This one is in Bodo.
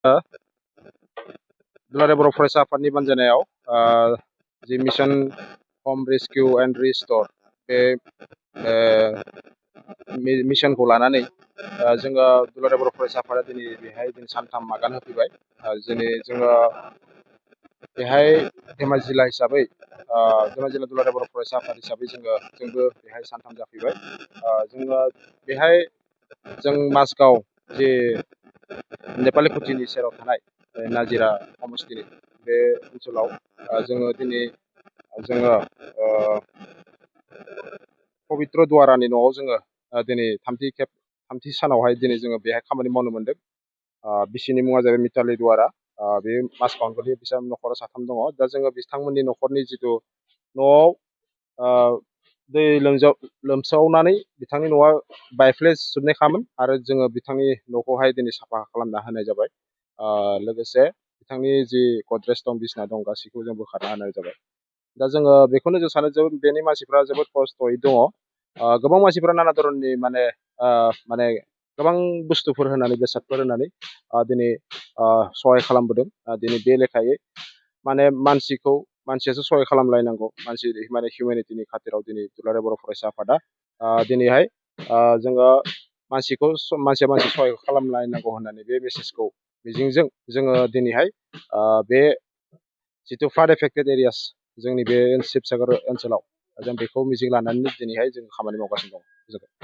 दुलाराय बर' फरायसा आफादनि बानजायनायाव जि मिशन हम रेस्किउ एन्ड रिस्ट'र बे मिशनखौ लानानै जोङो दुलाराय बर' फरायसा आफादा दिनै बेहाय सानथाम आगान होफैबाय। दिनै जोङो बेहाय धेमाजि जिल्ला हिसाबै धेमाजि जिल्ला दुलाराय बर' फरायसा आफाद हिसाबै जोंबो बेहाय सानथाम जाफैबाय। जोङो बेहाय जों माजगाव जे नेपालि खुथिनि सेराव थानाय नाजिरा समस्थिनि बे ओनसोलाव जोङो पबित्र दुवारानि न'आव जोङो दिनै थामथि सानावहाय दिनै जोङो बेहाय खामानि मावनो मोन्दों। बिसिनि मुङा जाबाय मिताली दुवारा। बे माजगावनि बिसा न'खराव साथाम दङ। दा जोङो बिथांमोननि न'खरनि जिथु न'आव दै लोमसावनानै बिथांनि न'आ बायफ्लेजोबनायखामोन आरो जोङो बिथांनि न'खौहाय दिनै साफा खालामना होनाय जाबाय। लोगोसे बिथांनि जि गद्रेज दं, बिसिना दं, गासैखौबो जों बोखारना होनाय जाबाय। दा जोङो बेखौनो जों सानो जे बेनि मानसिफ्रा जोबोद खस्थ'यै दङ। गोबां मानसिफ्रा नाना धरननि माने गोबां बुस्थुफोर होनानै, बेसादफोर होनानै दिनै सहाय खालामबोदों। दिनै बे लेखायै माने मानसियासो सहाय खालामलायनांगौ, माने हिउमेनिटिनि खाथिराव दिनै दुलाराय बर' फरायसा आफादा दिनैहाय जोङो मानसिया मानसि सहाय खालामलायनांगौ होननानै बे मेसेजखौ मिजिंजों जोङो दिनैहाय बे जिथु फ्लाड एफेक्टेड एरियास जोंनि बे शिबसागर ओनसोलाव जों बेखौ मिजिं लानानै दिनैहाय जों खामानि मावगासिनो दं।